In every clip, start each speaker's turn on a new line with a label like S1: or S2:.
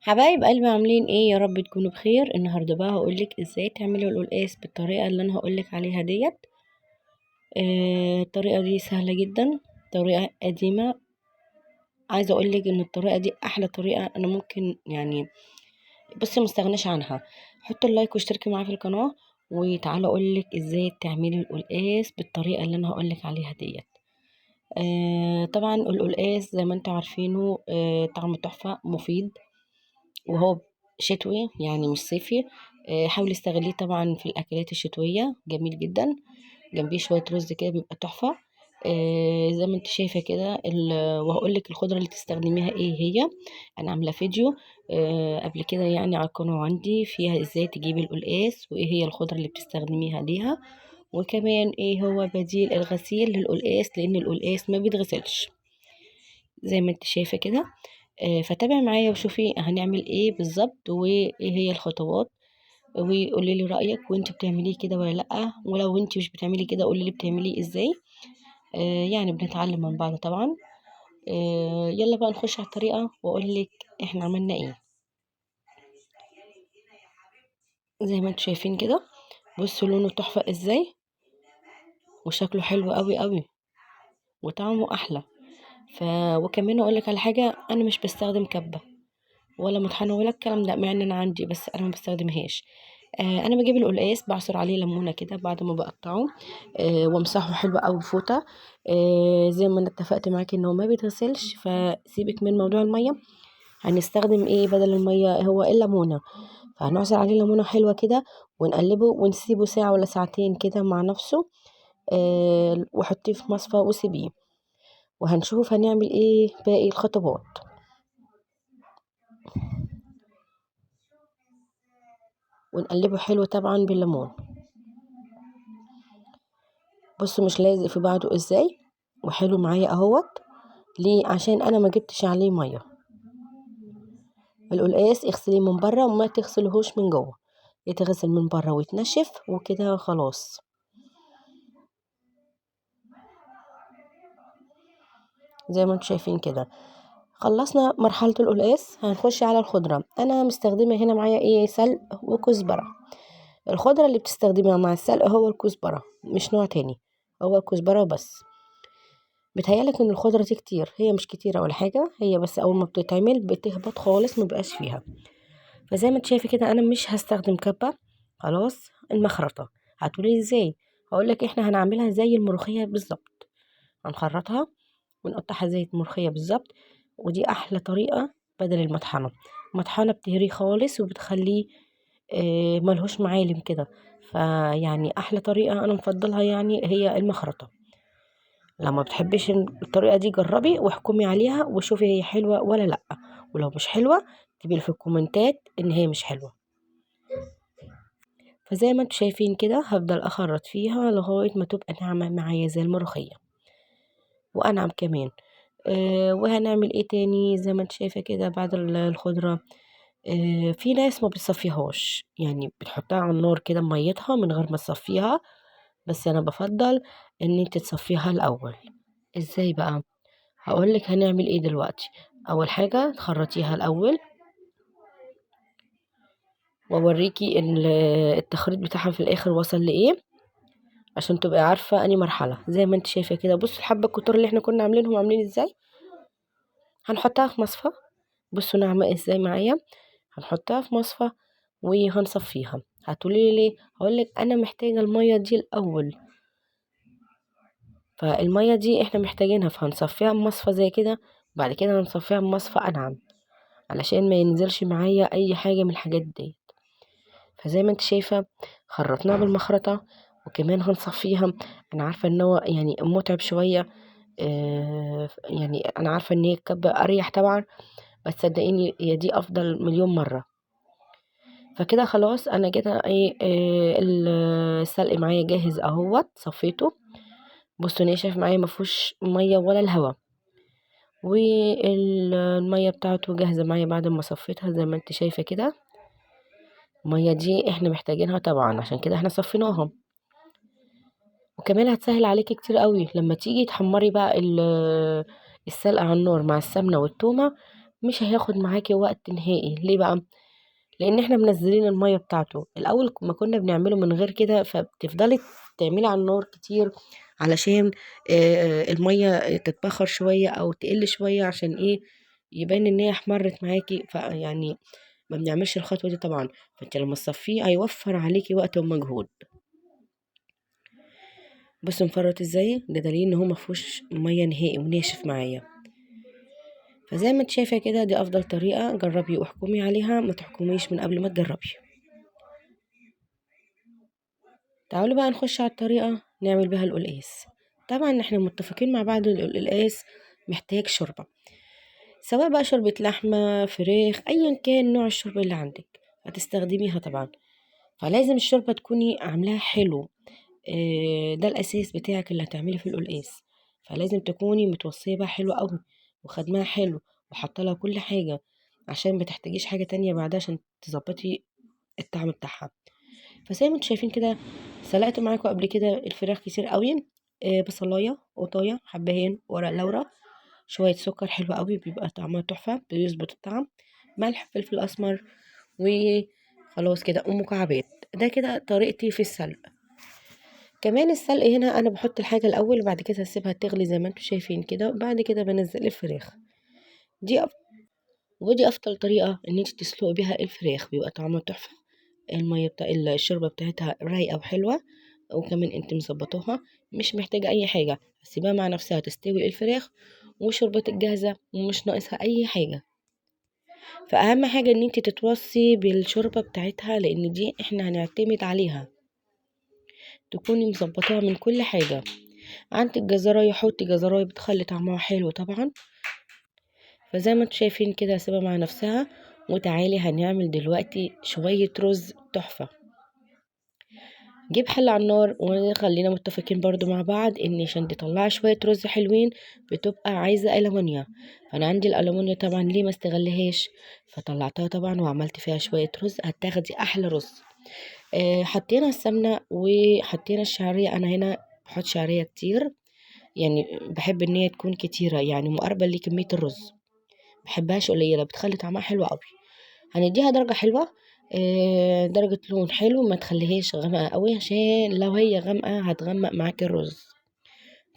S1: حبايب قلبي عاملين ايه؟ يا رب تكونوا بخير. النهارده بقى هقولك ازاي تعملوا القلقاس بالطريقة اللي انا هقولك عليها ديت. الطريقة دي سهلة جدا، طريقه قديمة. عايزه اقولك ان الطريقة دي احلى طريقه انا ممكن يعني بصي ما استغناش عنها. حطوا ال like واشتركي معايا في القناة، وتعالوا اقولك ازاي تعملي القلقاس بالطريقة اللي انا هقولك عليها ديت. طبعا القلقاس زي ما انتوا عارفينه، طعمه تحفة، مفيد، وهو شتوي يعني مش صيفي. حاولي استغليه طبعا في الاكلات الشتوية، جميل جدا. جنبيه شوية رز كده بيبقى تحفة. زي ما انت شايفه كده، وهقول لك الخضرة اللي تستخدميها ايه هي. انا عامله فيديو قبل كده يعني على القناة عندي فيها ازاي تجيبي القلقاس وايه هي الخضرة اللي بتستخدميها ليها، وكمان ايه هو بديل الغسيل للقلقاس، لان القلقاس ما بيتغسلش زي ما انت شايفه كده. فتابعي معايا وشوفي هنعمل ايه بالظبط وايه هي الخطوات، وقولي لي رايك وانت بتعمليه كده ولا لا، ولو انت مش بتعملي كده قولي لي بتعمليه ازاي. يعني بنتعلم من بعض طبعا. يلا بقى نخش على الطريقة واقول لك احنا عملنا ايه. زي ما انتم شايفين كده، بصوا لونه تحفة ازاي، وشكله حلو قوي قوي، وطعمه احلى. وكمان اقول لك على حاجة، انا مش بستخدم كبه ولا مطحنه ولا الكلام ده، مع ان انا عندي، بس انا ما بستخدمهاش. انا بجيب القلقاس بعصر عليه ليمونه كده بعد ما بقطعه، وامسحه حلو قوي بفوطه. زي ما انا اتفقت معاكي ان هو ما بيتغسلش، فسيبك من موضوع المية. هنستخدم ايه بدل المية؟ هو الليمونه. فهنعصر عليه ليمونه حلوة كده ونقلبه ونسيبه ساعة ولا ساعتين كده مع نفسه، وحطيه في مصفى وسيبيه، وهنشوف هنعمل ايه باقي الخطوات. ونقلبه حلو طبعا بالليمون. بصوا مش لازق في بعضه ازاي، وحلو معايا اهوت. ليه؟ عشان انا ما جبتش عليه مية. القلقاس اغسليه من بره وما تغسلهوش من جوه، يتغسل من بره ويتنشف وكده خلاص. زي ما انتم شايفين كده خلصنا مرحلة القلقاس. هنخش على الخضرة. انا مستخدمة هنا معايا ايه؟ سلق وكزبره. الخضرة اللي بتستخدميها مع السلق هو الكزبره، مش نوع تاني، هو الكزبره وبس. بتهيألك ان الخضرة دي كتير، هي مش كتيرة ولا حاجة، هي بس اول ما بتتعمل بتهبط خالص، ما بقاش فيها. فزي ما انت شايفه كده انا مش هستخدم كبه خلاص. المخرطه هتقولي ازاي؟ هقولك احنا هنعملها زي الملوخية بالظبط، هنخرطها ونقطعها زي الملوخية بالظبط، ودي احلى طريقه بدل المطحنه. المطحنه بتهريه خالص وبتخليه ملهوش معالم كده. فيعني احلى طريقه انا مفضلها يعني هي المخرطه. لو ما بتحبيش الطريقة دي جربي واحكمي عليها وشوفي هي حلوة ولا لا، ولو مش حلوة اكتبي في الكومنتات ان هي مش حلوة. فزي ما انتوا شايفين كده هفضل اخرط فيها لغاية ما تبقى ناعمة معايا زي الملوخية، وانعم كمان. وهنعمل ايه تاني؟ زي ما انت شايفه كده بعد الخضرة، في ناس ما بتصفيهاش، يعني بتحطها على النار كده ميتها من غير ما تصفيها، بس انا بفضل ان انت تصفيها الاول. ازاي بقى؟ هقولك هنعمل ايه دلوقتي. اول حاجة تخرطيها الاول، واوريكي التخريط بتاعها في الاخر وصل لايه عشان تبقي عارفه اني مرحلة. زي ما انت شايفه كده بصوا الحبة الكتار اللي احنا كنا عاملينهم عاملين ازاي. هنحطها في مصفى، بصوا ناعمة ازاي معايا. هنحطها في مصفى وهنصفيها. هتقولي لي ليه؟ هقولك انا محتاجه المية دي الاول، فالميه دي احنا محتاجينها، فهنصفيها بمصفى زي كده، وبعد كده هنصفيها بمصفى انعم علشان ما ينزلش معايا اي حاجة من الحاجات دي. فزي ما انت شايفه خرطناها بالمخرطه وكمان هنصفيها. انا عارفه ان هو يعني متعب شوية، يعني انا عارفه ان هي الكبه اريح طبعا، بس صدقيني هي دي افضل مليون مرة. فكده خلاص انا كده ايه، السلق معايا جاهز اهوت، صفيته. بصوا ناشف معايا ما فيهوش مية ولا الهوا، والمية بتاعته جاهزة معايا بعد ما صفيتها زي ما انت شايفه كده. المية دي احنا محتاجينها طبعا، عشان كده احنا صفيناها. وكمان هتسهل عليكي كتير قوي لما تيجي تحمري بقى السلقه على النار مع السمنة والتومه، مش هياخد معاكي وقت نهائي. ليه بقى؟ لان احنا منزلين المية بتاعته. الاول ما كنا بنعمله من غير كده، فبتفضلي تعملي على النار كتير علشان المية تتبخر شوية او تقل شوية، عشان ايه؟ يبان ان هي احمرت معاكي. فيعني ما بنعملش الخطوة دي طبعا. فانت لما تصفية هيوفر عليكي وقت ومجهود. بصوا مفرط ازاي، ده دليل ان هو ما فيهوش مية نهائي وناشف معايا. فزي ما انت شايفه كده دي افضل طريقه، جربي واحكمي عليها، ما تحكميش من قبل ما تجربي. تعالوا بقى نخش على الطريقة نعمل بها القلقاس. طبعا احنا متفقين مع بعض ان القلقاس محتاج شوربة، سواء بقى شوربة لحمه، فراخ، ايا كان نوع الشوربة اللي عندك هتستخدميها طبعا. فلازم الشوربة تكوني عاملاها حلو، ده الاساس بتاعك اللي هتعملي في القلقاس. فلازم تكوني متوصيه بقى حلو قوي وخدماها حلو وحاطه لها كل حاجة، عشان ما تحتاجيش حاجة تانية بعدها عشان تظبطي الطعم بتاعها. فزي ما انتم شايفين كده سلقت معاكم قبل كده الفراخ كتير قوي، بصلايه، قطايه، حبهان، ورق لورا، شوية سكر حلو قوي بيبقى طعمها تحفة، بيظبط الطعم، ملح، فلفل اسمر، وخلاص كده، ومكعبات. ده كده طريقتي في السلق. كمان السلق هنا انا بحط الحاجة الاول وبعد كده اسيبها تغلي زي ما انتم شايفين كده، وبعد كده بنزل الفراخ. ودي افضل طريقه ان انت تسلقي بيها الفراخ، بيبقى طعمها تحفة، المية بتاع الشوربة بتاعتها رايقة وحلوه، وكمان انت مظبطاها مش محتاجه اي حاجة، سيبها مع نفسها تستوي الفراخ وشوربتك جاهزة ومش ناقصها اي حاجة. فاهم حاجة ان انت تتوصي بالشوربه بتاعتها، لان دي احنا هنعتمد عليها، تكوني مظبطاها من كل حاجة. عندك جزرايه حطي جزرايه بتخلي طعمها حلو طبعا. فزي ما انتم شايفين كده هسيبها مع نفسها. وتعالي هنعمل دلوقتي شوية رز تحفة. جيب حله على النار، وخلينا متفقين برضو مع بعض ان عشان تطلعي شوية رز حلوين بتبقى عايزه ألمونيا. فانا عندي الألمونيا طبعا، ليه ما استغلهاش؟ فطلعتها طبعا وعملت فيها شوية رز، هتاخدي احلى رز. حطينا السمنة وحطينا الشعرية. انا هنا بحط شعرية كتير، يعني بحب ان هي تكون كتيرة، يعني مقاربة لكميه الرز، بحبهاش قليله، بتخلي طعمها حلو قوي. هنديها درجه حلوة، درجه لون حلو، ما تخليهاش غامقه قوي، عشان لو هي غامقه هتغمق معاك الرز.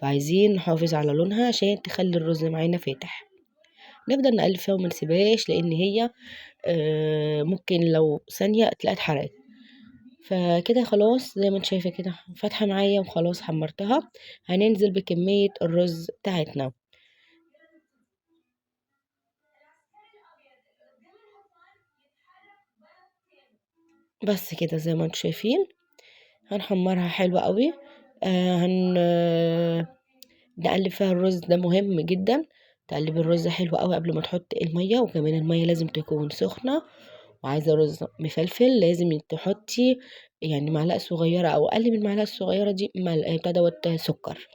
S1: فعايزين نحافظ على لونها عشان تخلي الرز معانا فاتح. نفضل نقلب فيها وما نسيبهاش، لان هي ممكن لو ثانية تلاقيها اتحرقت. فكده خلاص زي ما انت شايفه كده فاتحة معايا وخلاص حمرتها. هننزل بكمية الرز بتاعتنا. بس كده زي ما انتم شايفين هنحمرها حلوة قوي. نقلب فيها الرز، ده مهم جدا، تقلبي الرز حلو قوي قبل ما تحطي المية. وكمان المية لازم تكون سخنة، وعايزه رز مفلفل لازم تحطي يعني معلقه صغيرة او اقل من المعلقة الصغيرة دي بتاع دوت سكر.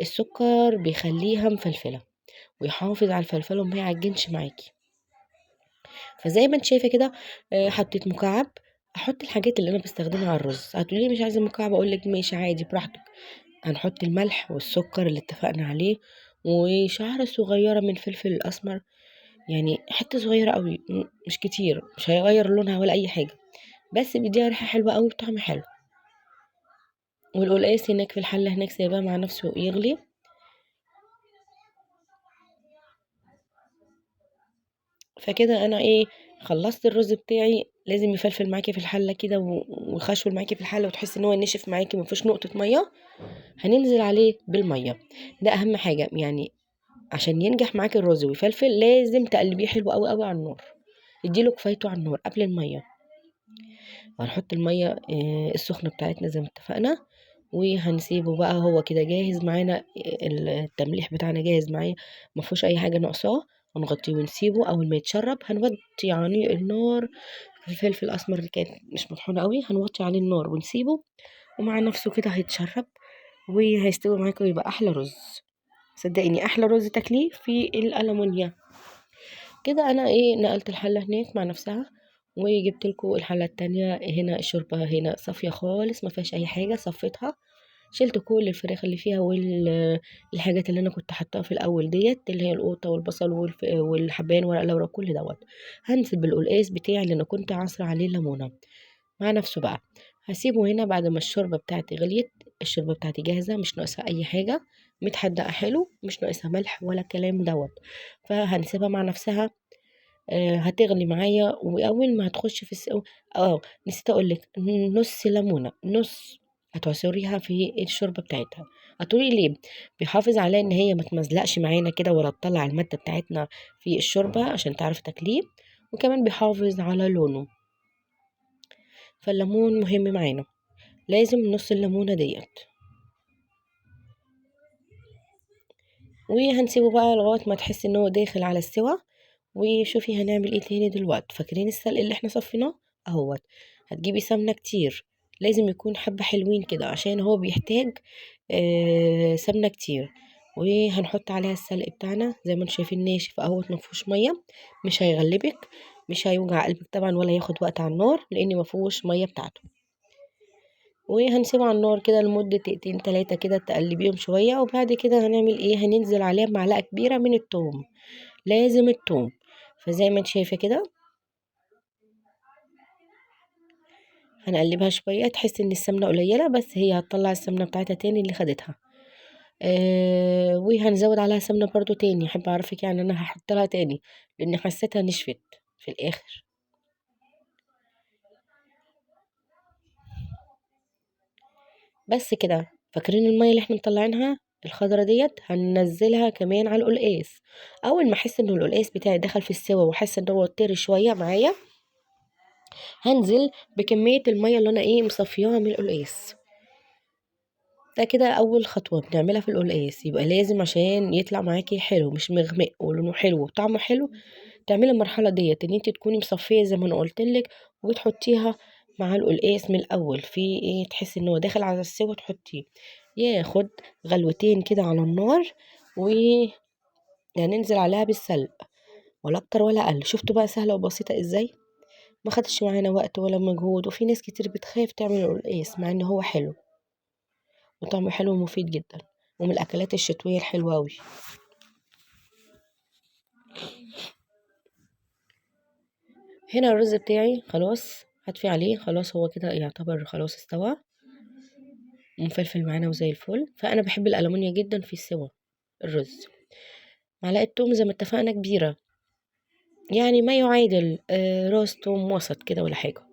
S1: السكر بيخليها مفلفله ويحافظ على الفلفله وما يعجنش معاكي. فزي ما انت شايفه كده، حطيت مكعب. احط الحاجات اللي انا بستخدمها على الرز. هتقولي لي مش عايزه مكعب، اقول لك ماشي عادي براحتك. هنحط الملح والسكر اللي اتفقنا عليه، وشعره صغيرة من فلفل الاسمر، يعني حتة صغيرة قوي، مش كتير، مش هيغير لونها ولا اي حاجة، بس بيديها ريحه حلوة قوي وطعم حلو. والقلقاس هناك في الحلة هناك سايباه مع نفسه يغلي. فكده انا خلصت الرز بتاعي. لازم يفلفل معاكي في الحلة كده ويخشول معاكي في الحلة، وتحسي ان هو نشف معاكي ما فيهوش نقطة مية. هننزل عليه بالمية، ده اهم حاجة، يعني عشان ينجح معاكي الرز ويفلفل لازم تقلبيه حلو قوي قوي على النار، اديله كفايته على النار قبل المية. وهنحط المية السخنة بتاعتنا زي ما اتفقنا، وهنسيبه بقى هو كده جاهز معانا، التمليح بتاعنا جاهز معايا، ما فيهوش اي حاجة ناقصاه. هنغطيه ونسيبه اول ما يتشرب. هنوطي عليه النار، الفلفل الاسمر اللي كانت مش مطحونه قوي هنوطي عليه النار ونسيبه، ومع نفسه كده هيتشرب وهيستوي معاكم ويبقى احلى رز. صدقيني احلى رز تاكليه في الالومنيا. كده انا نقلت الحلة هناك مع نفسها، وجبت لكم الحلة التانية. هنا الشوربة هنا صافية خالص ما فيهاش اي حاجة، صفيتها. شلت كل الفراخ اللي فيها والحاجات اللي انا كنت حطاها في الاول ديت، اللي هي القوطه والبصل والحبان ورق لورا كل دوت. هنزل بالقلقاس بتاعي اللي انا كنت عصره عليه الليمونه مع نفسه بقى. هسيبه هنا بعد ما الشوربة بتاعتي غليت. الشوربة بتاعتي جاهزة، مش ناقصها اي حاجة، متحدقه حلو، مش ناقصها ملح ولا كلام دوت. فهنسيبها مع نفسها، هتغلي معايا. واول ما هتخش في نسيت اقولك، نص ليمونه، نص هتعصريها في الشوربة بتاعتها. هتقولي ليه؟ بيحافظ عليها ان هي ما تمزلقش معانا كده ولا تطلع المادة بتاعتنا في الشوربة عشان تعرف تاكليه، وكمان بيحافظ على لونه. فالليمون مهم معانا، لازم نص الليمونه ديت. وهنسيبه بقى لغاية ما تحس ان هو داخل على السوا. وشوفي هنعمل ايه تاني دلوقتي. فاكرين السلق اللي احنا صفيناه اهوت؟ هتجيبي سمنه كتير، لازم يكون حبه حلوين كده عشان هو بيحتاج سمنه كتير. وهنحط عليها السلق بتاعنا زي ما انتم شايفين ناشف اهوت، ما فيهوش مية، مش هيغلبك، مش هيوجع قلبك طبعا ولا ياخد وقت على النار لان ما فيهوش مية بتاعته. وهنسيبه على النار كده لمدة دقيقتين تلاتة كده، تقلبيهم شوية. وبعد كده هنعمل ايه؟ هننزل عليها بمعلقه كبيرة من التوم، لازم التوم. فزي ما انت شايفه كده هنقلبها شوية، تحس ان السمنة قليله بس هي هتطلع السمنة بتاعتها تاني اللي خدتها. وهنزود عليها سمنه برضو تاني. احب اعرفك يعني انا هحط لها تاني لان حسيتها نشفت في الاخر. بس كده. فاكرين المية اللي احنا مطلعينها الخضرة ديت؟ هننزلها كمان على القلقاس. اول ما احس ان القلقاس بتاعي دخل في السوا واحس ان هو طري شوية معايا، هنزل بكمية المية اللي انا مصفياها من القلقاس. ده كده اول خطوة بنعملها في القلقاس. يبقى لازم عشان يطلع معاكي حلو مش مغمق ولونه حلو وطعمه حلو، تعملي المرحلة ديت ان انت تكوني مصفيه زي ما انا قلتلك، وتحطيها مع القلقاس من الاول في تحسي ان هو داخل على السوا تحطيه، ياخد غلوتين كده على النار، وهننزل عليها بالسلق ولا اكتر ولا اقل. شفتوا بقى سهلة وبسيطة ازاي؟ ما خدتش معانا وقت ولا مجهود. وفي ناس كتير بتخاف تعمل القلقاس مع ان هو حلو وطعمه حلو ومفيد جدا، ومن الاكلات الشتوية الحلوة اوي. هنا الرز بتاعي خلاص هطفي عليه، خلاص هو كده يعتبر خلاص استوى ومفلفل معانا وزي الفل. فانا بحب الالومنيا جدا في السوا الرز. معلقه توم زي ما اتفقنا كبيرة، يعني ما يعادل راس توم وسط كده ولا حاجة.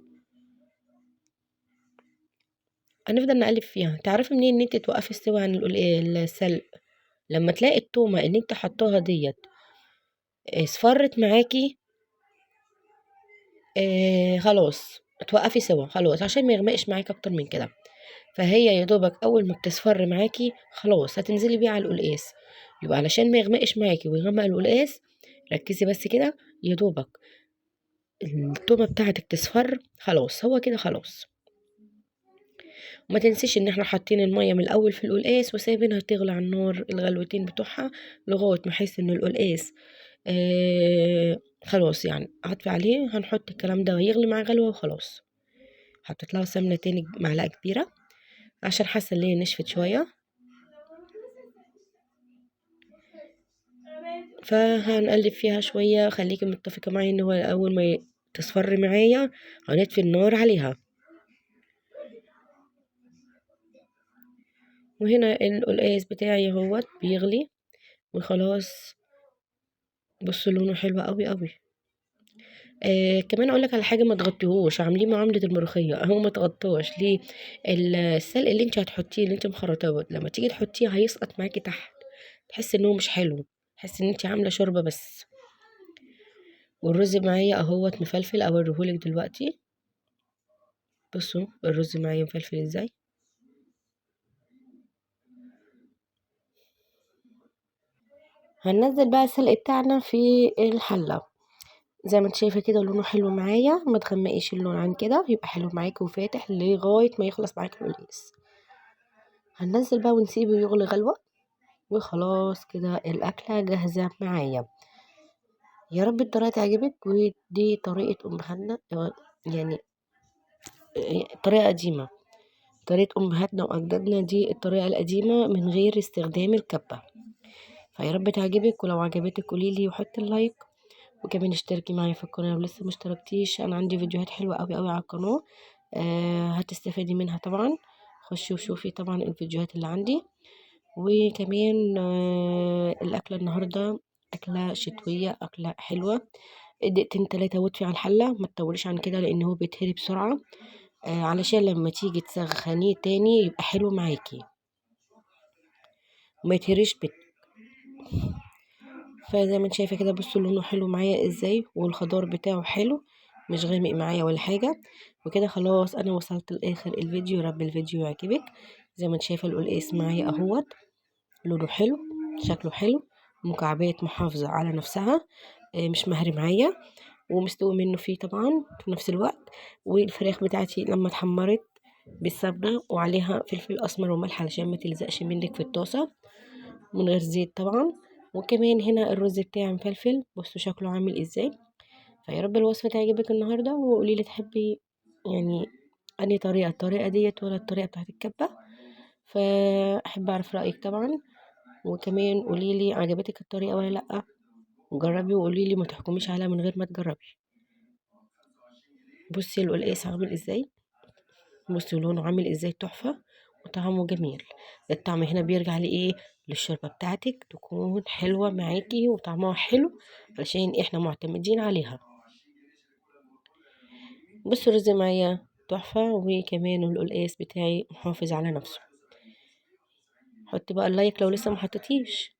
S1: هنفضل نقلب فيها. تعرفي منين ان انت توقفي السوا عن السلق؟ لما تلاقي التومه اللي انت حطاها ديت اصفرت معاكي، خلاص توقفي سوا خلاص عشان ما يغمقش معاكي اكتر من كده. فهي يا دوبك اول ما بتصفر معاكي خلاص هتنزلي بيها على القلقاس. يبقى علشان ما يغمقش معاكي ويغمق القلقاس ركزي بس كده، يا دوبك التومه بتاعتك تصفر خلاص هو كده خلاص. وما تنسيش ان احنا حاطين المية من الاول في القلقاس وسايبينها تغلي على النار الغلوتين بتوعها لغاية ما احس ان القلقاس خلاص يعني هطفي عليه. هنحط الكلام ده ويغلي مع غلوه وخلاص. حطيت لها سمنه تاني معلقه كبيرة عشان حاسه ان هي نشفت شوية، فهنقلب فيها شوية. خليكي متفقه معايا ان هو اول ما تصفر معايا هنطفي النار عليها. وهنا القلقاس بتاعي اهوت بيغلي وخلاص. بصوا لونه حلو قوي قوي. كمان اقولك على حاجة، ما تغطيهوش، عامليه معاملة الملوخية اهو، ما تغطوش. ليه؟ السلق اللي انت هتحطيه اللي انت مخرطاه لما تيجي تحطيه هيسقط معاكي تحت، تحس ان هو مش حلو، تحس ان انت عامله شوربة بس. والرز معايا اهوت مفلفل، اوريهولك دلوقتي. بصوا الرز معايا مفلفل ازاي. هننزل بقى السلق بتاعنا في الحلة زي ما انت شايفه كده، لونه حلو معايا، ما تغمقيش اللون عن كده، يبقى حلو معاكي وفاتح لغاية ما يخلص معاكي القلقاس. هننزل بقى ونسيبه يغلي غلوه وخلاص كده الاكلة جاهزة معايا. يا رب الطريقة تعجبك، ودي طريقه ام حنا، يعني طريقه قديمة. طريقة أمهاتنا وأجدادنا، دي الطريقة القديمة من غير استخدام الكبة. فيا رب تعجبك، ولو عجبتك قوليلي وحطي ال like، وكمان اشتركي معايا في القناة لو لسه مشتركتيش. أنا عندي فيديوهات حلوة قوي قوي على القناة، هتستفادي منها طبعا. خشي وشوفي طبعا الفيديوهات اللي عندي. وكمان الأكلة النهاردة أكلة شتوية، أكلة حلوة. دقيقتين تلاتة واطفي على الحلة، ما تطوليش عن كده لأن هو بيتهري بسرعة، علشان لما تيجي تسخنيه تاني يبقى حلو معاكي وما يتهريش بك. فزي ما انت شايفه كده بصوا لونه حلو معايا ازاي، والخضار بتاعه حلو مش غامق معايا ولا حاجه. وكده خلاص انا وصلت لاخر الفيديو، يا رب الفيديو يعجبك. زي ما انت شايفه القلقاس معايا اهوت، لونه حلو شكله حلو، مكعبات محافظه على نفسها، مش مهري معايا ومستوي منه فيه طبعا في نفس الوقت. والفراخ بتاعتي لما اتحمرت بالسمنه وعليها فلفل اسمر وملح علشان ما تلزقش منك في الطاسه، من غير زيت طبعا. وكمان هنا الرز بتاعي مفلفل، بصوا شكله عامل ازاي. فيا رب الوصفه تعجبك النهارده، وقولي لي تحبي يعني انهي طريقه، الطريقه ديت ولا الطريقه بتاعت الكبه. فاحب اعرف رايك طبعا، وكمان قولي لي عجبتك الطريقه ولا لا. جربي وقولي لي، ما تحكميش عليها من غير ما تجربي. بصي القلقاس عامل ازاي، بصي لونه عامل ازاي، تحفه وطعمه جميل. الطعم هنا بيرجع لايه؟ للشوربه بتاعتك تكون حلوه معاكي وطعمها حلو، علشان احنا معتمدين عليها. بصوا الرز معايا تحفه، وكمان القلقاس بتاعي محافظ على نفسه. حطي بقى ال like لو لسه ما حطيتيش،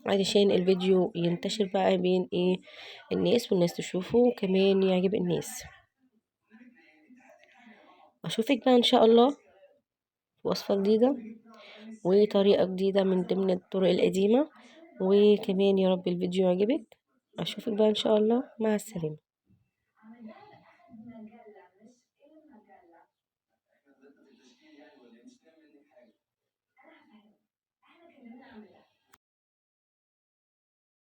S1: علشان الفيديو ينتشر بقى بين ايه الناس، والناس تشوفه وكمان يعجب الناس. اشوفك بقى ان شاء الله في وصفه جديده وطريقه جديده من ضمن الطرق القديمه، وكمان يا رب الفيديو يعجبك. اشوفك بقى ان شاء الله، مع السلامه.